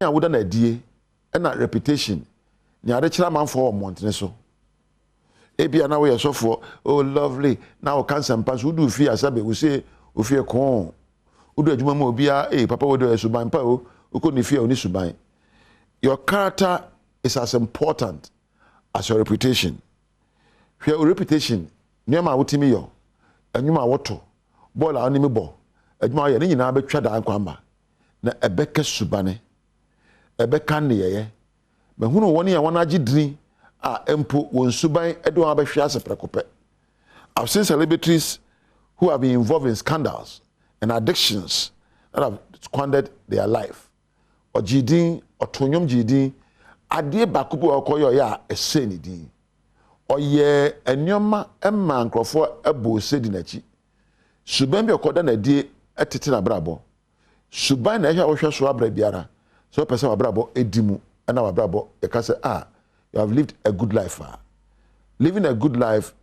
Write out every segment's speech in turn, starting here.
a woda no adie ɛna reputation, nea ade kyerɛ amanfoɔ wɔ mmɔntene so. Ebia na woyɛ sɔfoɔ, oh lovely, na woka nsɛmpa nso wodu fie asɛbe wo se ofie kɔn. Wodu adwuma mu, obiara, ee, papa wo de ɔyɛ suban pa o. Wokɔ ne fie a, ɔne suban. Your character is as important as your reputation. Hwɛ o, reputation, nneɛma a wotumi yɔ, ɛnwom a woto, bɔɔl a wonim bɔ, adwuma a woyɛ ne nyinaa bɛtwa daa nkwa ma na ɛbɛka subane, ɛbɛka nneyɛeɛ. Mahunu wɔn a wɔn agye dini a mpo wɔn suban de wɔn abɛhwe ase prɛko pɛ. I've seen celebrities who have been involved in scandals and addictions that have squandered their life. Ɔgye din, ɔto nnwom gye din, adeɛ baako bi a ɔkɔyɛ ɔyɛ a ɛsɛ ne din. Ɔyɛ nneɛma ma nkurɔfoɔ bɔ ose di n'akyi. Suban bi a ɔkɔda n'adie tete n'abrabɔ. Suban na ɛhwɛ a wɔhwɛ so abra biara sɛ wɔpɛ sɛ w'abrabɔ edi mu ɛna w'abrabɔ yɛka sɛ, ah, you have lived a good life. Ah, living a good life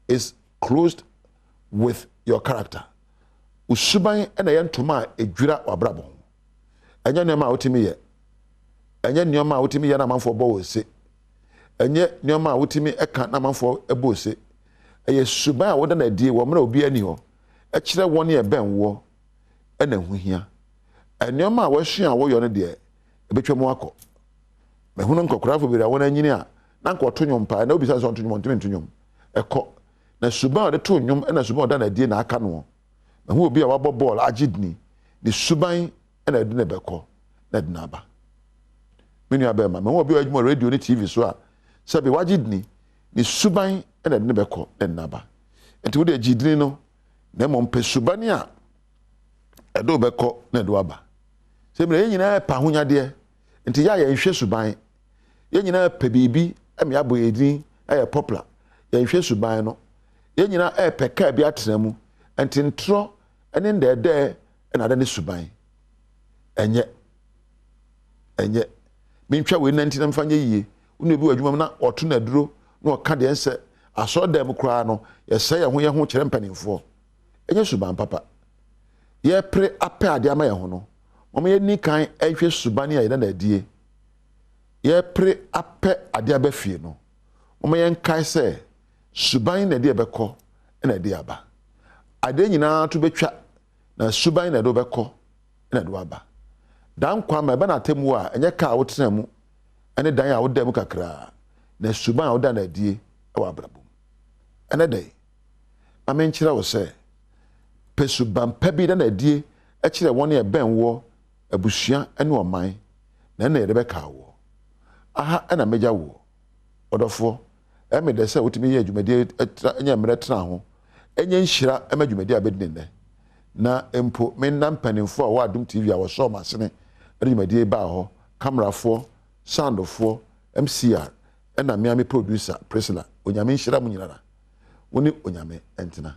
is closed with your character. Osuban ɛna ɛyɛ ntoma a edwira w'abrabɔ ho. Ɛnyɛ nneɛma a wotumi yɛ, ɛnyɛ nneɛma a wotumi yɛ na amanfoɔ bɔ wɔ se, ɛnyɛ nneɛma a wotumi ɛka na amanfoɔ bɔ ose. Ɛyɛ suban a wɔda n'adie wɔ mmerɛ obi ani hɔ ɛkyerɛ wɔn yɛ bɛn woɔ ɛna ɛho hia. Nneɛma a wɔasua a wɔyɔ no deɛ, ebɛtwa mu akɔ. Mahunu nkɔkorafo bebree a wɔn anyini a na nka ɔto nnwom paa na obisa sɛ ɔnto nnwom, ɔntumi nto nnwom. Ɛkɔ na suban a ɔde to nnwom ɛna suban a ɔda n'adie na aka noɔ. Mahu obi a wabɔ bɔɔl agye dini, ne suban ɛna ɛde ne bɛkɔ na ɛde n'aba. Me nua bɛrima, mahu obi a ɔyɛ adwuma wɔ radio ne TV so a sɛbi wagye dini, ne suban ɛna ɛde ne bɛkɔ na ɛde n'aba. Nti wode agye dini no na mmom pɛ suban a ɛde wo bɛkɔ na ɛde waba. Sɛ mmerɛ yɛn nyinaa pɛ ahonyadeɛ nti yɛ a yɛnhwɛ suban. Yɛn nyinaa pɛ biribi ɛma yɛabɔ yɛn din, ɛyɛ popular, yɛnhwɛ suban no. Yɛn nyinaa ɛɛpɛ kaa bi atena mu, nti ntorɔ ne ndɛɛdɛɛ ɛna ada ne suban. Ɛnyɛ mentwa wei nanti na mfa nyɛ yie. Wone obi wɔ adwuma mu na ɔto n'aduro na ɔka deɛ nsɛ asɔredan mu koraa no, yɛsɛe yɛn ho kyerɛ mpanimfoɔ. Ɛnyɛ suban papa. Yɛpere apɛ adeɛ ama yɛn ho no, wɔn yɛni kan ɛhwɛ suban a yɛda n'adie. Yɛpere apɛ adeɛ aba fie no, wɔn yɛnkae sɛ suban na ɛde ɛbɛkɔ ɛna ɛde aba. Adeɛ nyinaa to bɛtwa na suban na ɛde bɛkɔ ɛna ɛde aba. Dan kwan ma ɛbɛ n'atemmu a ɛnyɛ kaa a wotena mu ɛne dan a woda mu kakraa na suban a woda n'adie ɛwɔ abrabɔ mu. Ɛnɛ dɛ ma menkyerɛ wo sɛ pɛ suban pa bi da n'adie ɛkyerɛ wɔn a ɛbɛn woɔ, abusua ne ɔman, na ɛna yɛde bɛka woɔ. Aha ɛna mɛgya woɔ. Ɔdɔfoɔ, ɛmɛ dɛ sɛ wotumi yɛ dwumadie ɛtra nyɛ mmerɛ tena ho, ɛnyɛ nhyira ɛma dwumadie a bɛdi ne nnɛ. Na mpo menna mpanimfoɔ a wɔwɔ Adom TV a wɔsɔɔ m asene ɛde dwumadie baa hɔ, camerafoɔ, soundfoɔ, MCR, ɛna mmea me producer Priscilla. Onyame nhyira mu nyinara. Wo ne Onyame ntena.